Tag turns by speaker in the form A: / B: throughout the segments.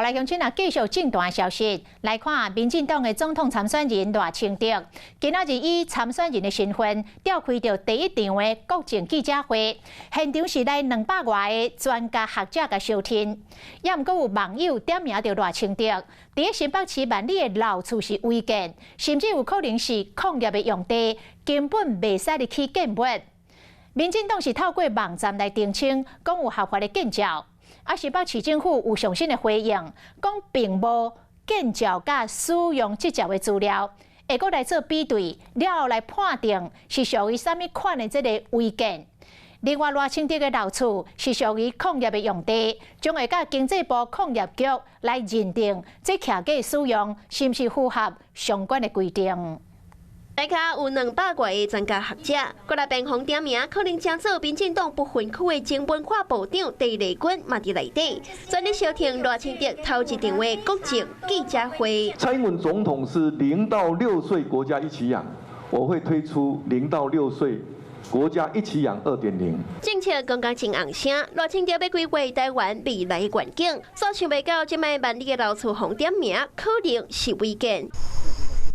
A: 來鄉親啊，繼續政壇消息來看，民進黨的總統參選人賴清德，今仔日以參選人的身份召開著第一場的國政記者會，現場是來200外個專家學者共收聽，也毋過有網友點名著賴清德，佇咧新北市萬里的老厝是違建，甚至有可能是礦業的用地，根本袂使入去建物。民進黨是透過網站來澄清，講有合法的建照。啊，新北市政府有上新的回應，講並無建照佮使用執照的資料，會閣來做比對，了後來判定是屬於啥物款的這个違建。另外，賴清德的老厝是屬於礦業的用地，將會佮經濟部礦業局來認定這徛家使用是毋是符合相關的規定。
B: 台下有200外个專家學者，過來辯方點名，可能將做民進黨不分區的前文化部長鄭麗君嘛佇內底，全力收聽賴清德頭一場的國政記者會。
C: 蔡英文總統是0到6歲國家一起養，我會推出零到六歲國家一起養2.0。
B: 政策剛剛真紅聲，賴清德欲規劃台灣未來的願景，所想袂到這擺萬里的老厝予點名，可能是違建。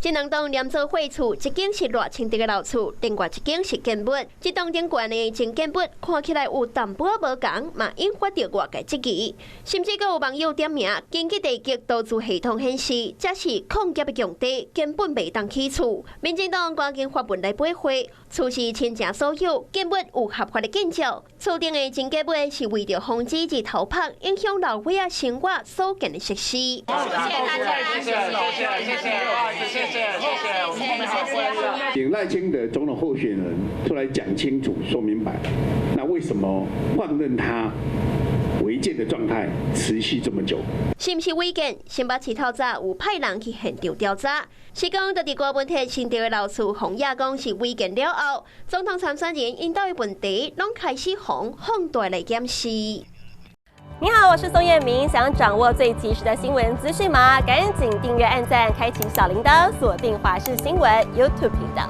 B: 這兩棟連做伙厝，一間是賴清德的老厝，另外一間是建物。這棟頂懸的前建物看起來有淡薄仔無仝，嘛引發著外界質疑。甚至閣有網友點名，根據地籍圖資系統顯示，這是礦業的用地，根本袂當起厝。民進黨趕緊發文來駁回，厝是親情所有，建物有合法的建照。厝頂的增建物是為著防止日頭曬，影響老歲仔生活所建的設施。
D: 謝謝大家，謝謝謝謝謝謝謝謝謝，我們後面還有。
E: 請賴清德總統候選人出來講清楚、說明白，那為什麼放任他違建的狀態持續這麼久？
B: 是毋是違建？新北市透早有派人去現場調查，是講佇郭文鐵新竹的老厝，洪亞講是違建了後，總統參選人𪜶兜的問題攏開始予放大來檢視。
F: 你好，我是宋燕明，想掌握最及時的新聞資訊嗎？趕緊訂閱、按讚、開啟小鈴鐺，鎖定華視新聞 YouTube 頻道。